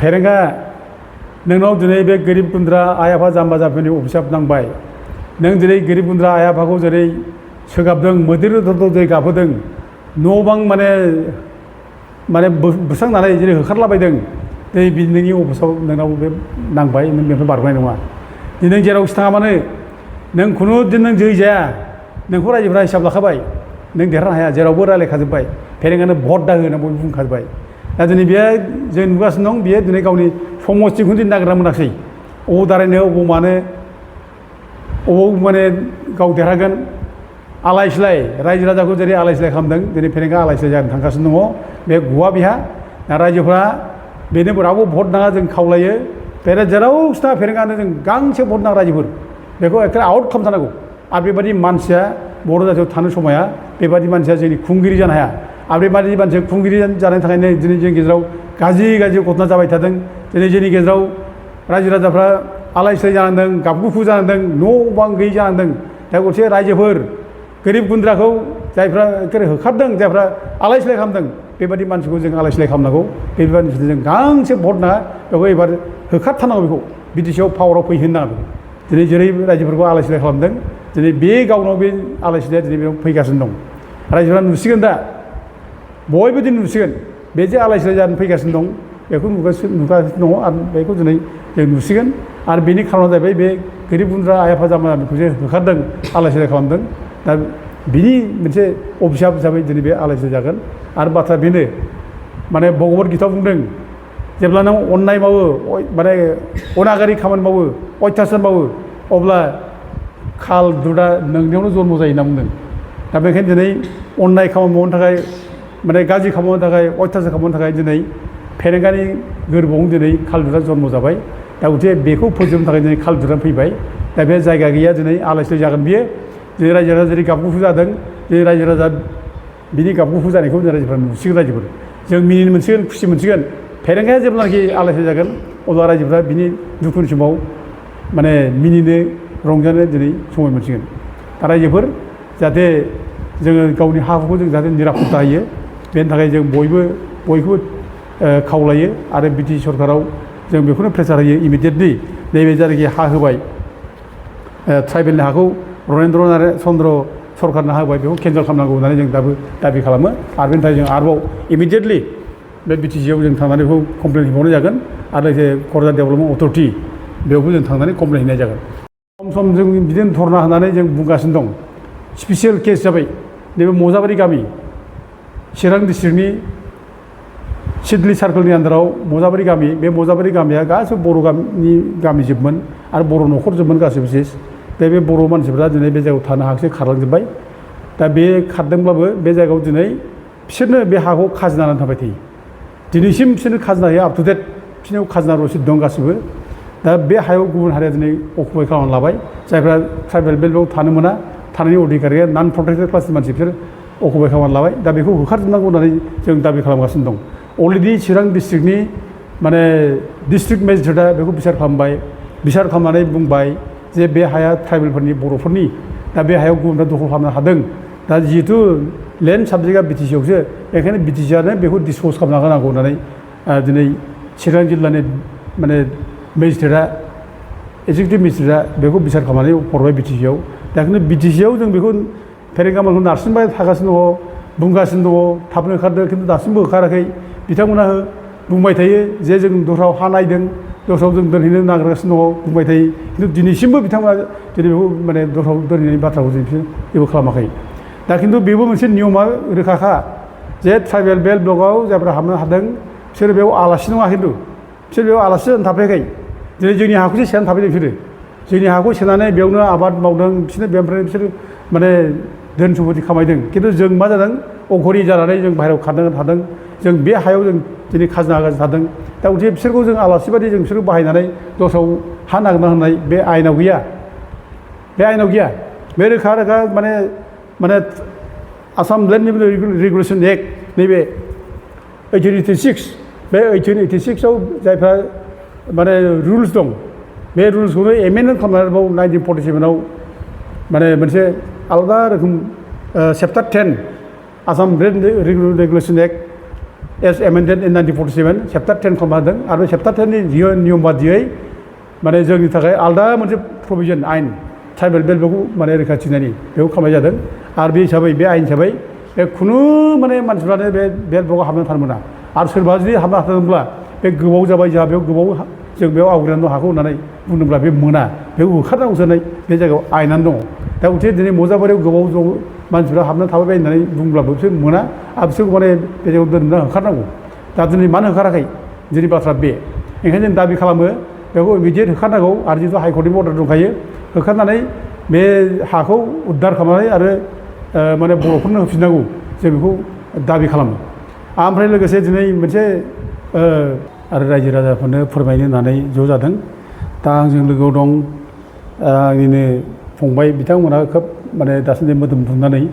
फेरेंगा नोंनाव दिनै बे गोरिब गुन्द्रा आइ आफा जाम्बा जाम्बिनि अभिशाप नांबाय नों दिनै गोरिब गुन्द्रा आइ आफाखौ जेरै सोगाबदों मैदेर दै गाबहोदों न' बां माने बुस्रांनानै जेरै होखारलाबायदों दिनै नोंनि अफिसाव नोंनाव बे नांबाय नों बेनिफ्राय बारग'नाय नङा दिनै जेरावखि थाङा मानो नों खुनु दिन नों जै जाया नोंखौ रायजोफोरा हिसाब लाखाबाय नों देरहानो हाया जेरावबो रायलायखाजोब्बाय फेरेंगानो भट दा हो होनना बयबो बुंखाजोब्बाय दा दिनै बेयो जों नुगासिनो दं बेयो दिनै गावनि समस्थिखौनो दिनै नागिरना मोनाखिसै अबाव दारायनो अबाव मानो अबाव माने गाव देरहागोन आलाय सिलाय रायजो राजाखौ जेरै आलाय सिलाय खालामदों दिनै फेरेंगा आलाय सिलाय जानो थांगासिनो दङ बे गवा बिहा दा रायजोफ्रा बेनो रावबो भट नाङा जों खावलायो जेरावखि थाङा फेरेंगानो जों गांसे भट नाङा रायजोफोर बेखौ एखे आउट खालामथारनांगौ आरो बेबायदि मानसिया बर' जाथियाव थानो समाया बेबायदि मानसिया जोंनि खुंगिरि जानो हाया आरो बेबायदि मानसिया खुंगिरि जानायनि थाखायनो दिनै जोंनि गेजेराव गाज्रि घटना जाबाय थादों दिनै जोंनि गेजेराव रायजो राजाफ्रा आलाय सिलाय जानांदों गाबगुखु जानांदों न' बां गैयै जानांदों दा गरसे रायजोफोर गोरिब गुन्द्राखौ जायफ्रा होखारदों जायफ्रा आलाय सिलाय खालामदों बेबायदि मानसिखौ जों आलाय सिलाय खालामनांगौ बेबायदि जों गांसे भट नाङा बेखौ एबार होखारथारनांगौ बेखौ बिटिसिआव पावाराव फैहोनो नाङा बेखौ दिनै जेरै रायजोफोरखौ आलाय सिलाय खालामदों दिनै बे गावनाव बे आलाय सिलाया दिनै बेयाव फैगासिनो दं रायजोफोरा नुसिगोन दा बयबो दिनै नुसिगोन बे जे आलाय सिलाय जानानै फैगासिनो दं बेखौ नुगासिनो दङ आरो बेखौ दिनै जों नुसिगोन आरो बेनि खारना जाहैबाय बे गोरिब गुन्द्रा आइ आफा जाम्बा जाम्बिखौ जे होखारदों आलाय सिलाय खालामदों दा बिनि मोनसे अभिशाप हिसाबै दिनै बे आलाय सिलाय जागोन आरो बाथ्रा बेनो माने भगबत गीतायाव बुंदों जेब्ला नों अन्नाय मावो माने अनागारि खामानि मावो अयथासार मावो अब्ला खाल दुदा नोंनियावनो जन्म जायो होनना बुंदों दा बेखायनो दिनै अन्नाय खामानि मावनो थाखाय माने गाज्रि खामानि मावनो थाखाय अयथासार खालामनो थाखाय दिनै फेरेंगानि गोरबोआवनो दिनै खाल दुदा जन्म जाबाय दा गथिखे बेखौ फोजोबनो थाखाय दिनै खाल दुदा फैबाय दा बे जायगा गैया दिनै आलाय सिलाय जागोन बियो दिनै रायजो राजा जेरै गाबगुखु जादों दिनै रायजो राजा बिनि गाबगुखु जानायखौ जों रायजोफ्रा नुसिगोन रायजोफोर जों मिनिनो मोनसिगोन खुसि मोनसिगोन फेरेंगाया जेब्लानाखि आलाय सिलाय जागोन अब्ला रायजोफ्रा बिनि दुखुनि समाव माने मिनिनो रंजानो दिनै समय मोनसिगोन दा रायजोफोर जाहाथे जोङो गावनि हा हुखौ जों जाहाथे निरापत्ता होयो बेनि थाखाय जों बयखौबो खावलायो आरो बिटिसि सरकाराव जों बेखौनो प्रेसार होयो इमिडियेटलि नैबे जायनाखि हा होबाय ट्राइबेलनि हाखौ रनेन्द्र चन्द्र सरकारनो होबाय बेखौ केन्सेल खालामनांगौ होननानै जों दाबि खालामो आरो बेनि थाखाय जों आरोबाव इमिडियेटलि बे बिटिसिआव जों थांनानै बेखौ कमप्लेन हैबावनाय जागोन आरो लोगोसे क'क्राझार डेभेलपमेन्ट अथरिटि बेयावबो जों थांनानै कमप्लेन हैनाय जागोन सम जों बिदिनो धरना होनानै जों बुंगासिनो दं स्पेसियेल केस जाबाय नैबे मजाबारि गामि चिरां डिस्ट्रिक्टनि सिडली सार्कोलनि आन्दाराव मजाबारि गामि बे मजाबारि गामिया गासैबो बर' गामिजोबमोन आरो बर' न'खरजोबमोन गासैबो सेस दा बे बर' मानसिफ्रा दिनै बे जायगायाव थानो हायाखिसै खारलांजोब्बाय दा बे खारदोंब्लाबो बे जायगायाव दिनै बिसोरनो बे हाखौ खाजोना होनानै थाबाय थायो दिनैसिम बिसोरनो खाजोना होयो आप टु डेट बिसोरनाव खाजोना रसिद दं गासिबो दा बे हायाव गुबुन हारिया दिनै अकुपाय खालामनानै लाबाय जायफ्रा ट्राइबेल बेल्टआव थानो मोना थानायनि अधिकार गैया नन प्रटेक्टेड क्लासनि मानसि बिसोर अकुपाय खालामनानै लाबाय दा बेखौ होखारजोबनांगौ होननानै जों दाबि खालामगासिनो दं अलरेडि चिरां डिस्ट्रिक्टनि माने डिस्ट्रिक्ट मेजिस्ट्रेटआ बेखौ बिसार खालामबाय बिसार खालामनानै बुंबाय जे बे हाया ट्राइबेलफोरनि बर'फोरनि दा बे हायाव गुबुनफ्रा दखल खालामनो हादों दा जिहेतु लेन्ड साबजेक्टआ बिटिसिआवसो बेखायनो बिटिसिआनो बेखौ डिसप'ज खालामना होनांगौ होननानै दिनै चिरां जिल्लानि माने मेजिस्ट्रेटआ एक्जिकिउटिभ मेजिस्ट्रेटआ बेखौ बिसार खालामनानै हरबाय बिटिसिआव दा बेखायनो बिटिसिआव जों बेखौ फेरेंगामोनखौ नारसिनबाय थागासिनो दङ बुंगासिनो दङ थाबनो होखारदों खिन्थु दासिमबो होखाराखै बिथांमोना बुंबाय थायो जे जों दस्रायाव हा नायदों दस्रायाव जों दोनहैनो नागिरगासिनो दङ बुंबाय थायो खिन्थु दिनैसिमबो बिथांमोना दिनै बेखौ माने दस्रायाव दोनहैनायनि बाथ्राखौ जों जेबो खालामाखै दा खिन्थु बेबो मोनसे नियमा रोखाखा जे ट्राइबेल बेल्ट ब्लकआव जायफ्रा हाबनो हादों बिसोर बेयाव आलासि नङा खिन्थु बिसोर बेयाव आलासि जानानै थाफैयाखै दिनै जोंनि हाखौसो सेनानै थाफैदों बिसोरो जोंनि हाखौ सेनानै बेयावनो आबाद मावदों बिसोरनो बेनिफ्राय बिसोर माने धोन सम्पति खामायदों खिन्थु जों मा जादों अघरि जानानै जों बाहेरायाव खारदों थादों जों बे हायाव जों दिनै खाजोना होगासिनो थादों दा गथिखे बिसोरखौ जों आलासि बादि जों बिसोरखौ बाहायनानै दस्रायाव हा नागिरना होनाय बे आयेनाव गैया बे रोखा माने आसाम लेन्ड रेगुलेसन एक्ट नैबे 1886 बे 1886आव जायफ्रा माने रुल्स दं बे रुल्सखौनो एमेन्डमेन्ट खालामनानै बाव 1947आव माने मोनसे आलादा रोखोम chapter 10 Assam land regulation act as amended in 1947 chapter 10 खालामना होदों आरो चेप्टार 10 नि नियम बादियै माने जोंनि थाखाय आलदा मोनसे प्रभिजन आयेन ट्राइबेल बेल्टखौ माने रैखाथि होनायनि बेखौ खालामनाय जादों आरो बे हिसाबै बे आयेन हिसाबै बे खुनु माने मानसिफ्रानो बे बेल्टआव हाबनानै थानो मोना आरो सोरबा जुदि हाबना थादोंब्ला बे गोबाव जाबाय जोंहा बेयाव गोबाव जों बेयाव आवग्रिनानै हागौ होननानै बुंदोंब्ला बे मोना बेयाव होखारनांगौ जानाय बे जायगायाव आयेनानो दङ दा गथिखे दिनै मजाबारियाव गोबाव दं मानसिफ्रा हाबनानै थाबाय होननानै बुंब्लाबो बिसोर मोना आरो बिसोरखौ माने बे जायगायाव दोनना होखारनांगौ दा दिनै मानो होखाराखै जोंनि बाथ्रा बे ओंखायनो जों दाबि खालामो बेखौ इमिडियेट होखारनांगौ आरो जिथु हाइकर्टनि अर्डार दंखायो होखारनानै बे हाखौ उद्धार खालामनानै आरो माने बर'फोरनो होफिननांगौ जों बेखौ दाबि खालामो ओमफ्राय लोगोसे दिनै मोनसे आरो रायजो राजाफोरनो फोरमायनो होननानै ज' जादों दा आंजों लोगोआव दं आंनिनो फंबाय बिथांमोनहा खोब माने दासान्दि मोदोम दुंनानै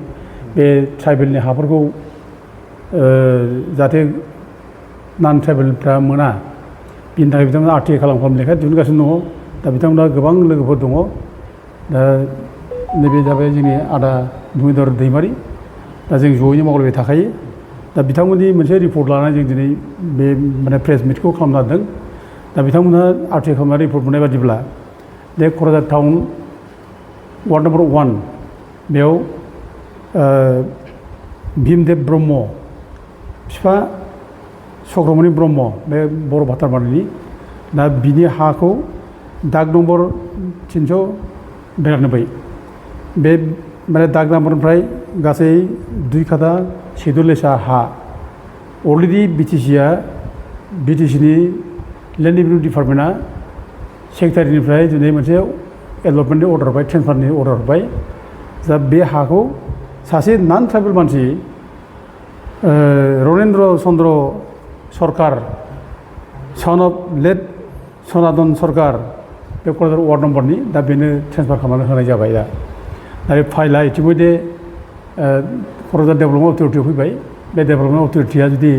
बे ट्राइबेलनि हाफोरखौ जाहाथे नन ट्राइबेलफ्रा मोना बिनि थाखाय बिथांमोना आर्टिकेल खालाम लेखा दिहुनगासिनो दङ दा बिथांमोनहा गोबां लोगोफोर दङ दा नैबे जाबाय जोंनि आदा भुमिधर दैमारि दा जों जयैनो मावलायबाय थाखायो दा बिथांमोननि मोनसे रिपर्ट लानानै जों दिनै बे माने प्रेस मिटखौ खालामना होदों दा बिथांमोनहा आर्टिकेल खालामनानै रिपर्ट मोननाय बादिब्ला बे क'क्राझार टाउन वार्ड नम्बर 1 बेयाव भीमदेव ब्रह्म बिफा चक्रमणि ब्रह्म बे बर' भातारमारिनि दा बिनि हाखौ दाग नम्बर 392 बे माने दाग नम्बरनिफ्राय गासै 2 खाथा सेदुलेसा हा अलरेडि बिटिसिनि लेन्ड रेभिनिउ डिपार्टमेन्टआ सेक्रेटारिनिफ्राय दिनै मोनसे एलटमेन्टनि अर्डार हरबाय ट्रेन्सफारनि अर्डार हरबाय दा बे हाखौ सासे नन ट्राइबेल मानसि रनेन्द्र चन्द्र सरकार सन अफ लेट सनातन सरकार बे क'क्राझार वार्ड नम्बरनि दा बेनो ट्रेन्सफार खालामनानै होनाय जाबाय दा बे फाइला इतिमধ্যে क'क्राझार डेभेलपमेन्ट अथरिटियाव फैबाय बे डेभेलपमेन्ट अथरिटिया जुदि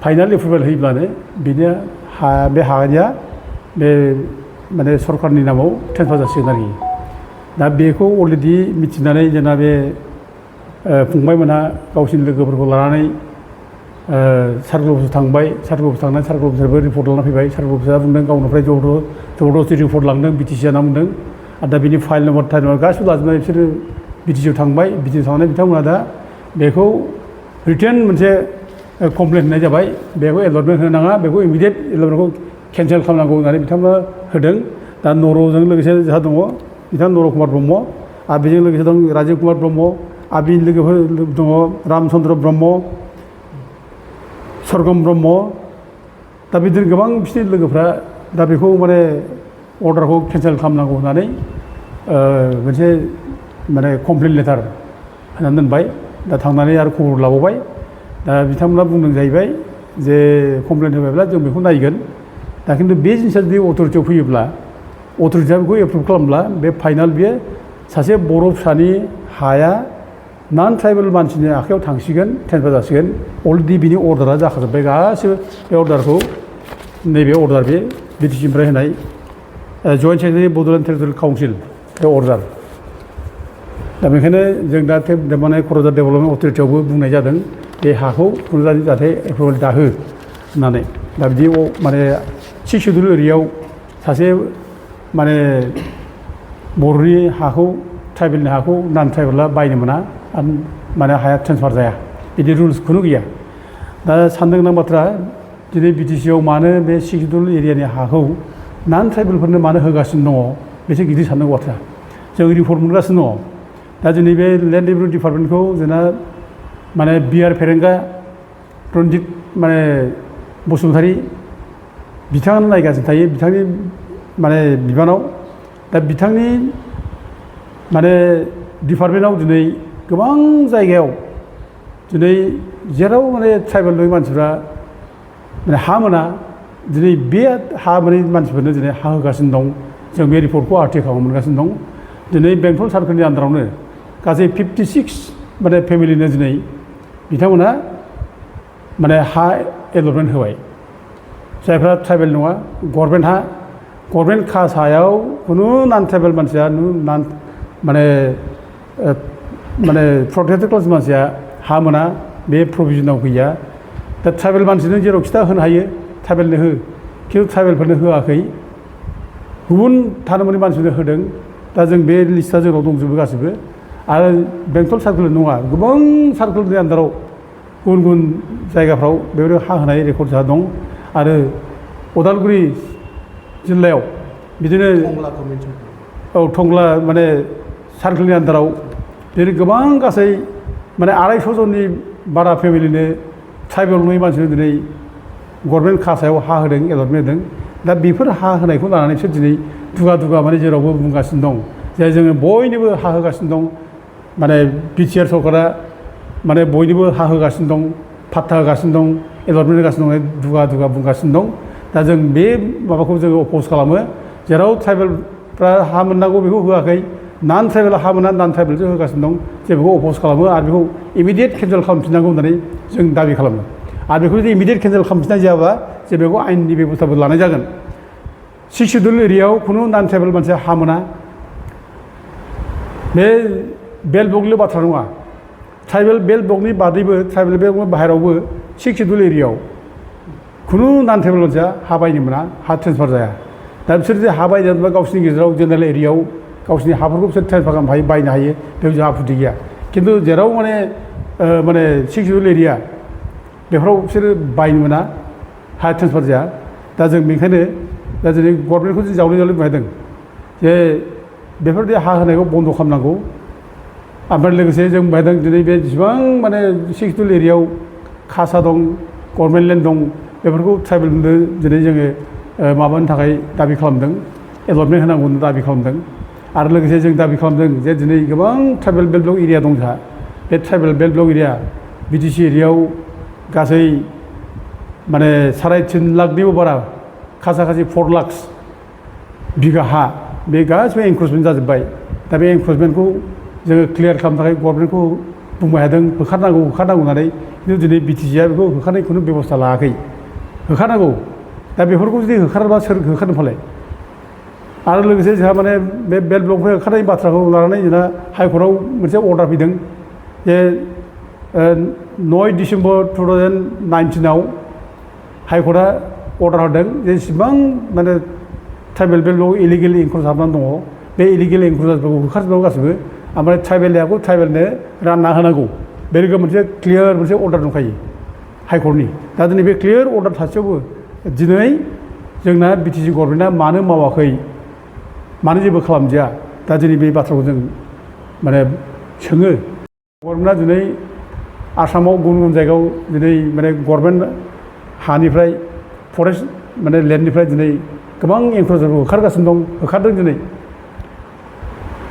फाइनाल एप्रुभेल होयोब्लानो बेनो बे हानिया बे माने सरकारनि नामाव ट्रेन्सफार जासिगोन आरोखि दा बेखौ अलरेडि मिथिनानै जोंना बे फंबायमोनहा गावसिनि लोगोफोरखौ लानानै सार्कल अफिसाव थांबाय सार्कल अफिस थांनानै सार्कल अफिसारबो रिपर्ट लाना फैबाय सार्कल अफिसारा बुंदों गावनिफ्राय जबरदस्ति रिपर्ट लांदों बिटिसि होनना बुंदों आरो दा बिनि फाइल नम्बर टाइम नम्बर गासिबो लाजोबनानै बिसोरो बिटिसिआव थांबाय बिटिसिआव थांनानै बिथांमोना दा बेखौ रिटेन मोनसे कमप्लेन होनाय जाबाय बेखौ एलटमेन्ट होनो नाङा बेखौ इमिडियेट एलटमेन्टखौ केन्सेल खालामनांगौ होननानै बिथांमोना होदों दा नर'जों लोगोसे जोंहा दङ बिथां नर' कुमार ब्रह्म आरो बेजों लोगोसे दं राजिब कुमार ब्रह्म आरो बिनि लोगोफोर दङ रामचन्द्र ब्रह्म सरगम ब्रह्म दा बिदिनो गोबां बिसोरनि लोगोफ्रा दा बेखौ माने अर्डारखौ केन्सेल खालामनांगौ होननानै मोनसे माने कमप्लेन लेटार होनानै दोनबाय दा थांनानै आरो खबर लाबावबाय दा बिथांमोना बुंदों जाहैबाय जे कमप्लेन होबायब्ला जों बेखौ नायगोन दा खिन्थु बे जिनिसा जुदि अथरिटियाव फैयोब्ला अथरिटिया बेखौ एप्रुभ खालामब्ला बे फाइनाल बेयो सासे बर' फिसानि हाया नन ट्राइबेल मानसिनि आखायाव थांसिगोन ट्रेन्सफार जासिगोन अलरेडि बिनि अर्डारा जाखाजोब्बाय गासिबो बे अर्डारखौ नैबे अर्डार बे बिटिसिनिफ्राय होनाय joint secretary Bodoland territorial council बे अर्डार दा बेखायनो जों दा माने क'क्राझार डेभेलपमेन्ट अथरिटियावबो बुंनाय जादों बे हाखौ जाहाथे एप्रुभेल दाहो होननानै दा बिदि माने 6 सिडुल एरियायाव सासे माने बर'नि हाखौ ट्राइबेलनि हाखौ नन ट्राइबेला बायनो मोना आरो माने हाया ट्रेन्सफार जाया बिदि रुल्स खुनु गैया दा साननो गोनां बाथ्रा दिनै बिटिसिआव मानो बे 6 सिडुल एरियानि हाखौ नन ट्राइबेलफोरनो मानो होगासिनो दङ बेसो गिदिर साननांगौ बाथ्रा जों रिपर्ट मोनगासिनो दङ दा जोंनि बे लेन्ड रेभिनिउ डिपार्टमेन्टखौ जोंना माने बिआर फेरेंगा रन्जित माने बसुमतारी बिथाङानो नायगासिनो थायो बिथांनि माने बिबानाव दा बिथांनि माने डिपार्टमेन्टआव दिनै गोबां जायगायाव दिनै जेराव माने ट्राइबेल नङि मानसिफ्रा माने हा मोना दिनै बे हा मोनै मानसिफोरनो दिनै हा होगासिनो दं जों बे रिपर्टखौ आर्टिकेल मोनगासिनो दं दिनै बेंटल सार्कोलनि आन्दारावनो गासै 56 माने फेमिलिनो दिनै बिथांमोना माने हा एलटमेन्ट होबाय जायफ्रा ट्राइबेल नङा गभर्नमेन्ट खासायाव खुनु नन ट्राइबेल मानसिया माने प्रटेक्टेड क्लास मानसिया हा मोना बे प्रभिजनाव गैया दा ट्राइबेल मानसिनो जेरावखि दा होनो हायो ट्राइबेलनो हो खिन्थु ट्राइबेलफोरनो होआखै गुबुन धोरोमनि मानसिनो होदों दा जों बे लिस्टआ जोंनाव दंजोबो गासिबो आरो बेंटल सार्कोल नङा गोबां सार्कोलनि आन्दाराव गुबुन गुबुन जायगाफ्राव बेबायदि हा होनाय रेकर्ड जोंहा दं आरो उदालगुरि जिल्लायाव बिदिनो औ टंला माने सार्कोलनि आन्दाराव बिदिनो गोबां गासै माने 250 जननि बारा फेमिलिनो ट्राइबेल नङै मानसिनो दिनै गभर्नमेन्ट खासायाव हा होदों एलटमेन्ट होदों दा बेफोर हा होनायखौ लानानैसो दिनै दुगा दुगा माने जेरावबो बुंगासिनो दं जे जोङो बयनोबो हा होगासिनो दं माने बिटिआर सरकारा माने बयनोबो हा होगासिनो दं फाट्टा होगासिनो दं एलटमेन्ट होगासिनो दं दुगा दुगा बुंगासिनो दं दा जों बे माबाखौ जोङो अपोज खालामो जेराव ट्राइबेलफ्रा हा मोननांगौ बेखौ होआखै नन ट्राइबेल हा मोना नन ट्राइबेलसो होगासिनो दं जे बेखौ अपोज खालामो आरो बेखौ इमिडियेट केन्सेल खालामफिननांगौ होननानै जों दाबि खालामो आरो बेखौ जुदि इमिडियेट केन्सेल खालामफिननाय जायाबा जे बेखौ आयेननि बेबस्थाबो लानाय जागोन 6 सिडुल एरियायाव खुनु नन ट्राइबेल मानसिया हा मोना बे बेल्ट ब्लकनिल' बाथ्रा नङा ट्राइबेल बेल्ट ब्लकनि बादैबो ट्राइबेल बेल्ट ब्लकनि बाहेरायावबो 6 सिडुल एरियायाव खुनु नन ट्राइबेल मानसिया हा बायनो मोना हा ट्रेन्सफार जाया दा बिसोर जे हा बायनोबा गावसिनि गेजेराव जेनेरेल एरियायाव गावसिनि हाफोरखौ बिसोर ट्रेन्सफार खालामनो हायो बायनो हायो बेयाव जोंहा आपत्ति गैया खिन्थु जेराव माने 6 सिडुल एरिया बेफोराव बिसोरो बायनो मोना हा ट्रेन्सफार जाया दा जों बेनिखायनो दा दिनै गभर्नमेन्टखौ जों जावले जावले बुंदों जे बेफोरबायदि हा होनायखौ बन्द' खालामनांगौ ओमफ्राय लोगोसे जों बुंदों दिनै बे जेसेबां माने 6 सिडुल एरियायाव खासा दं गभर्नमेन्ट लेन्ड दं बेफोरखौ ट्राइबेलनो दिनै जोङो माबानि थाखाय दाबि खालामदों एलटमेन्ट होनांगौ होनना दाबि खालामदों आरो लोगोसे जों दाबि खालामदों जे दिनै गोबां ट्राइबेल बेल्ट ब्लक एरिया दं जोंहा बे tribal belt block area BTC एरियायाव गासै माने 3.5 लाखनिबो बारा खासा खासि 4 लाख बिगा हा बे गासिबो एनक्रचमेन्ट जाजोब्बाय दा बे एनक्रचमेन्टखौ जोङो क्लियार खालामनो थाखाय गभर्नमेन्टखौ बुंबाय थादों होखारनांगौ होननानै खिन्थु दिनै बिटिसिआ बेखौ होखारनायखौनो बेबस्था लायाखै होखारनांगौ दा बेफोरखौ जुदि होखाराबा सोर होखारनो फालाय आरो लोगोसे जोंहा माने बे बेल्ट ब्लकनिफ्राय होखारनायनि बाथ्राखौ लानानै जोंहा हाइकर्टआव मोनसे अर्डार फैदों जे 9 डिसेम्बर 2019आव हाइकर्टआ अर्डार होदों जेसेबां माने ट्राइबेल बेल्ट ब्लक इलिगेल एनक्रच हाबनानै दङ बे इलिगेल एनक्रचफोरखौ होखारजोबनांगौ गासिबो ओमफ्राय ट्राइबेल हाखौ ट्राइबेलनो रानना होनांगौ बे रोखोम मोनसे क्लियार मोनसे अर्डार दंखायो हाइकर्टनि दा दिनै बे क्लियार अर्डार थासेयावबो दिनै जोंना बिटिसि गभर्नमेन्टआ मानो मावाखै मानो जेबो खालामजाया दा दिनै बे बाथ्राखौ जों माने सोङो गभर्नमेन्टआ दिनै आसामाव गुबुन गुबुन जायगायाव दिनै माने गभर्नमेन्ट हानिफ्राय फरेस्ट माने लेन्डनिफ्राय दिनै गोबां एनक्रचफोरखौ होखारगासिनो दं होखारदों दिनै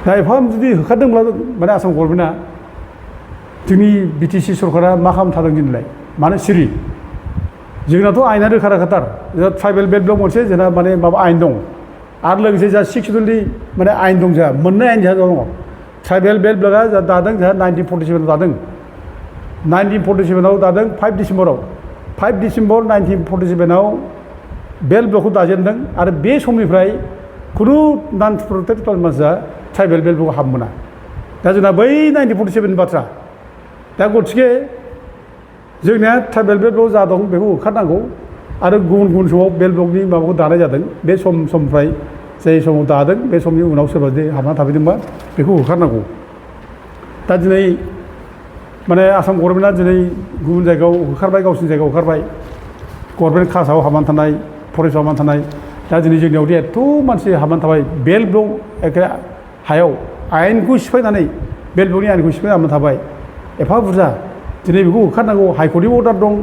दा एफा जुदि होखारदोंब्ला माने आसाम गभर्नमेन्टआ जोंनि बिटिसि सरकारा मा खालामना थादों दिनैलाय मानो सिरि जोंनाथ' आयेना रोखा रोखाथार ट्राइबेल बेल्ट ब्लक मोनसे जोंना माने माबा आयेन दं आरो लोगोसे जोंहा 6 सिडुलनि माने आयेन दं जोंहा मोननै आयेन जोंहा दङ ट्राइबेल बेल्ट ब्लकआ दादों जोंहा 1947आव दादों 1947आव दादों 5 डिसेम्बराव 5 डिसेम्बर 1947आव बेल्ट ब्लकखौ दाजेनदों आरो बे समनिफ्राय खुनु नन प्रोटेक्टेड मानसिया ट्राइबेल बेल्ट ब्लकआव हाबनो मोना दा जोंना बै 1947नि बाथ्रा दा गथिखे जोंनिया ट्राइबेल बेल्ट ब्लक जा दं बेखौ होखारनांगौ आरो गुबुन गुबुन समाव बेल्ट ब्लकनि माबाखौ दानाय जादों बे समनिफ्राय जाय समाव दादों बे समनि उनाव सोरबा जुदि हाबना थाफैदोंबा बेखौ होखारनांगौ दा दिनै माने आसाम गभर्नमेन्टआ दिनै गुबुन जायगायाव होखारबाय गावसिनि जायगायाव होखारबाय गभर्नमेन्ट खासाव हाबनानै थानाय फरेस्टआव हाबनानै थानाय दा दिनै जोंनियावदि एथ' मानसि हाबनानै थाबाय बेल्ट ब्लक एखे हायाव आयेनखौ सिफायनानै बेल्ट ब्लकनि आयेनखौ सिफायनानै हाबनानै थाबाय एफा बुरजा दिनै बेखौ होखारनांगौ हाइकर्टनि अर्डार दं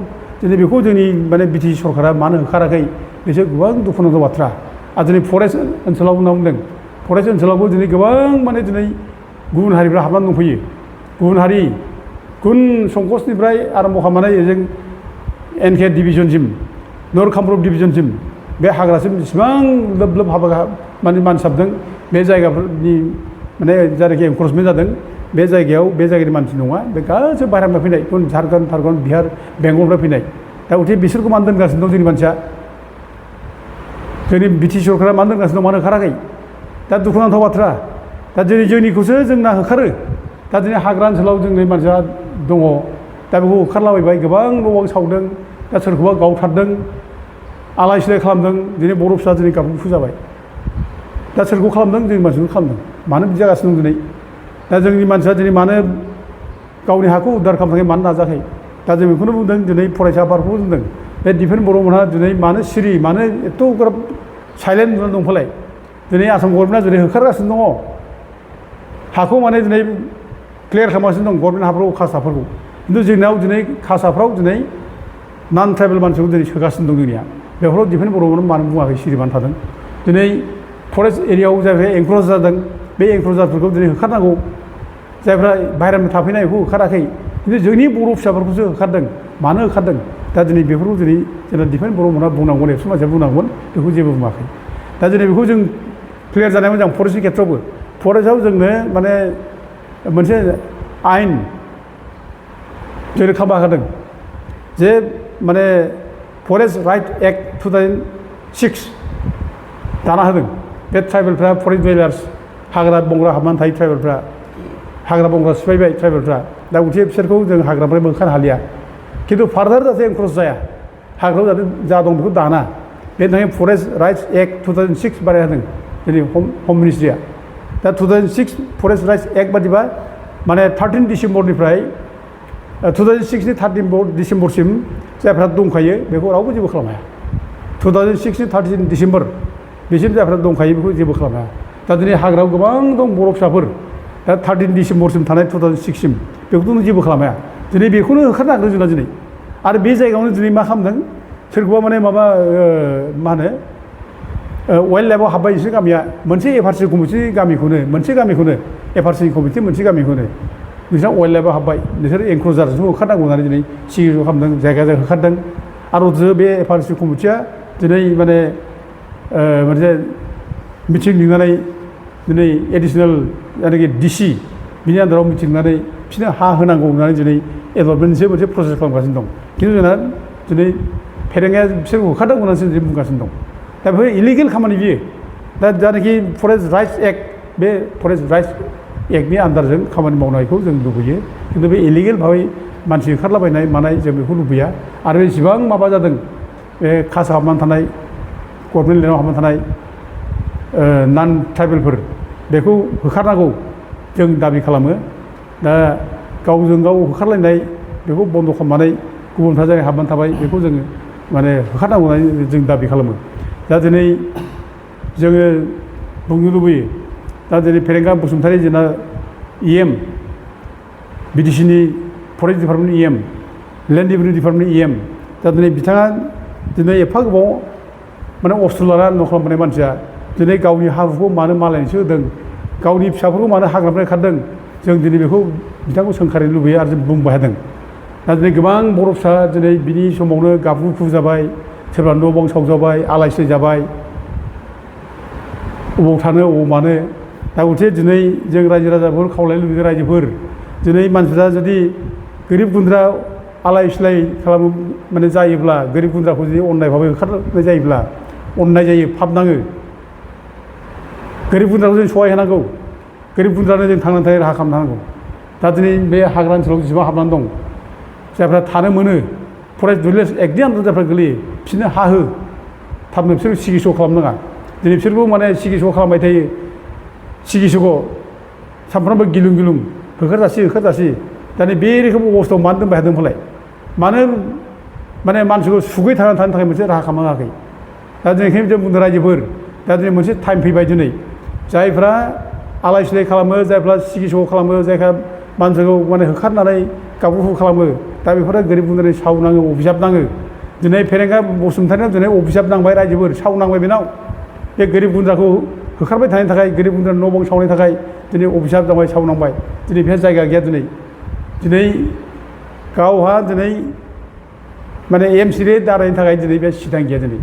दिनै बेखौ जोंनि माने बिटिसि सरकारा मानो होखाराखै बेसो गोबां दुखुनांथाव बाथ्रा आरो दिनै फरेस्ट ओनसोलाव होनना बुंदों फरेस्ट ओनसोलावबो दिनै गोबां माने दिनै गुबुन हारिफ्रा हाबनानै दंफैयो गुबुन हारि गुबुन संकसनिफ्राय आरम्भ खालामनानै ओजों एनके डिभिजनसिम नर्थ कामरुप डिभिजनसिम बे हाग्रासिम जेसेबां लोब लोब हाबा माने मानसि हाबदों बे जायगाफोरनि माने जायनाखि एनक्रचमेन्ट जादों बे जायगायाव बे जायगानि मानसि नङा बे गासैबो बाहेरानिफ्राय फैनाय गुबुन झारखन्ड बिहार बेंगलनिफ्राय फैनाय दा उथे बिसोरखौ मानो दोनगासिनो दं जोंनि मानसिया जोंनि बिटिसि सरकारा मानो दोनगासिनो दं मानो होखाराखै दा दुखुनांथाव बाथ्रा दा दिनै जोंनिखौसो जोंना होखारो दा दिनै हाग्रा ओनसोलाव जोंनि मानसिया दङ दा बेखौ होखारलाबायबाय गोबां न' बां सावदों दा सोरखौबा गावथारदों आलाय सिलाय खालामदों दिनै बर' फिसा दिनै गाबु गुफु जाबाय दा सोरखौ खालामदों जोंनि मानसिखौ खालामदों मानो बिदि जागासिनो दं दिनै दा जोंनि मानसिया दिनै मानो गावनि हाखौ उद्धार खालामनो थाखाय मानो नाजायाखै दा जों बेखौनो बुंदों दिनै फरायसा आफादखौबो बुंदों बे दिफेन बर'मोनहा दिनै मानो सिरि मानो एथ' गोब्राब साइलेन्ट जानानै दं फालाय दिनै आसाम गभर्नमेन्टआ दिनै होखारगासिनो दङ हाखौ माने दिनै क्लियार खालामगासिनो दं गभर्नमेन्ट हाफोरखौ खासाफोरखौ खिन्थु जोंनाव दिनै खासाफ्राव दिनै नन ट्राइबेल मानसिखौ दिनै सोगासिनो दं जोंनिया बेफोराव दिफेन बर'मोन मानो बुङाखै सिरि मानो थादों दिनै फरेस्ट एरियायाव जायफ्रा एनक्ल'ज जादों बे एनक्ल'जारफोरखौ दिनै होखारनांगौ जायफ्रा बाहेरानिफ्राय थाफैनाय बेखौ होखाराखै खिन्थु जोंनि बर' फिसाफोरखौसो होखारदों मानो होखारदों दा दिनै बेफोरखौ दिनै जेनेबा दिफेन बर'मोनहा बुंनांगौन एक्स' मानसिया बुंनांगौन बेखौ जेबो बुङाखै दा दिनै बेखौ जों क्लियार जानाया मोजां फरेस्टनि खेथ्रआवबो फरेस्टआव जोंनो माने मोनसे आयेन जोंनो खालामना होदों जे माने फरेस्ट राइट एक्ट 2006 दाना होदों बे ट्राइबेलफ्रा फरेस्ट डुवेलार्स हाग्रा बंग्रा हाबनानै थायो ट्राइबेलफ्रा हाग्रा बंग्रा सिफायबाय ट्राइबेलफ्रा दा गथिखे बिसोरखौ जों हाग्रानिफ्राय बोखानो हालिया खिन्थु फार्दार जाहाथे एनक्ल'ज जाया हाग्रायाव जाहाथे जा दं बेखौ दाना बेनि थाखाय फरेस्ट राइट्स एक्ट 2006 बानाय होदों जोंनि हम मिनिस्ट्रिया दा 2006 फरेस्ट राइट्स एक्ट बादिबा माने 13 डिसेम्बरनिफ्राय 2006नि 13 डिसेम्बरसिम जायफ्रा दंखायो बेखौ रावबो जेबो खालामनो हाया 2006नि 13 डिसेम्बर बेसिम जायफ्रा दंखायो बेखौ जेबो खालामनो हाया दा दिनै हाग्रायाव गोबां दं बर' फिसाफोर दा 13 डिसेम्बरसिम थानाय 2006सिम बेखौथ' जेबो खालामनो हाया दिनै बेखौनो होखारनो हागोन जोंना दिनै आरो बे जायगायावनो दिनै मा खालामदों सोरखौबा माने माबा मा होनो वाइल्ड लाइफआव हाबबाय बिसोर गामिया मोनसे एफआरसि कमिटि गामिखौनो मोनसे गामिखौनो एफआरसि कमिटि मोनसे गामिखौनो नोंसोर वाइल्ड लाइफआव हाबबाय नोंसोर एनक्ल'जारसो होखारनांगौ होननानै दिनै सिगिस' खालामदों जायगा जायगा होखारदों आरो बे एफआरसि कमिटिया दिनै माने मोनसे मिटिं लिंनानै दिनै एडिसनेल जायनाखि डिसि बिनि आन्दाराव मिटिं लिंनानै बिसोरनो हा होनांगौ होननानै दिनै एलटमेन्टसो मोनसे प्रसेस खालामगासिनो दं खिन्थु जोंना दिनै फेरेंगाया बिसोरखौ होखारनांगौ होननानैसो दिनै बुंगासिनो दं दा बेफोर इलिगेल खामानि बियो दा जायनाखि फरेस्ट राइट्स एक्ट बे फरेस्ट राइट्स एक्टनि आन्दारजों खामानि मावनायखौ जों लुबैयो खिन्थु बे इलिगेल भाबै मानसि ओंखारलाबायनाय मानाय जों बेखौ लुबैया आरो बेसेबां माबा जादों बे खासा हाबनानै थानाय गभर्नमेन्ट लेन्डआव हाबनानै थानाय नन ट्राइबेलफोर बेखौ होखारनांगौ जों दाबि खालामो दा गावजों गाव होखारलायनाय बेखौ बन्द' खालामनानै गुबुनफ्रा जाय हाबनानै थाबाय बेखौ जोङो माने होखारनांगौ होननानै जों दाबि खालामो दा दिनै जोङो बुंनो लुबैयो दा दिनै फेरेंगा बसुमतारी जोंना EM BDCनि forest department EM land revenue department EM दा दिनै बिथाङा दिनै एफा गोबाव माने अस्ट्र लाना न' खालामबोनाय मानसिया दिनै गावनि हा हुखौ मानो मालायनोसो होदों गावनि फिसाफोरखौ मानो हाग्रानिफ्राय खारदों जों दिनै बेखौ बिथांखौ सोंखारिनो लुबैयो आरो जों बुंबाय थादों दा दिनै गोबां बर' फिसा दिनै बिनि समावनो गाबु गुफु जाबाय सोरबा न' बां सावजाबाय आलाय सिलाय जाबाय अबाव थानो अबाव मानो दा गथिखे दिनै जों रायजो राजाफोर खावलायनो लुबैदों रायजोफोर दिनै मानसिफ्रा जुदि गोरिब गुन्द्रा आलाय सिलाय खालामो माने जायोब्ला गोरिब गुन्द्राखौ जुदि अननाय भाबै होखारनाय जायोब्ला अननाय जायो पाप नाङो गोरिब गुन्द्राखौ जों सहाय होनांगौ गोरिब गुन्द्रानो जों थांनानै थानाय राहा खालामनो हानांगौ दा दिनै बे हाग्रा ओनसोलाव जेसेबां हाबनानै दं जायफ्रा थानो मोनो फरेस्ट डुवेलार्स एक्टनि आन्दाराव जायफ्रा गोलैयो बिसोरनो हा हो थाबनो बिसोर सिगिस' खालामनाङा दिनै बिसोरबो माने सिगिस' खालामबाय थायो सिगिस'खौ सानफ्रामबो गिलुं गिलुं होखारजासि दा बे रोखोम अबस्थायाव मानो दोनबाय थादों फालाय मानो माने मानसिखौ सुगै थांनानै थानो थाखाय मोनसे राहा खालामनो हायाखै दा दिनै ओंखायनो जों बुंदों रायजोफोर दा दिनै मोनसे टाइम फैबाय दिनै जायफ्रा आलाय सिलाय खालामो जायफ्रा सिगिस' खालामो जायफ्रा मानसिखौ माने होखारनानै गाबुखौ खालामो दा बेफोरो गोरिब गुन्द्रानि साव नाङो अभिशाप नाङो दिनै फेरेंगा बसुमतारीनाव दिनै अभिशाप नांबाय रायजोफोर साव नांबाय बेनाव बे गोरिब गुन्द्राखौ होखारबाय थानायनि थाखाय गोरिब गुन्द्रानि न' बां सावनायनि थाखाय दिनै अभिशाप जाबाय साव नांबाय दिनै बेहा जायगा गैया दिनै गावहा दिनै माने MCA दारायनि थाखाय दिनै बे सिदां गैया दिनै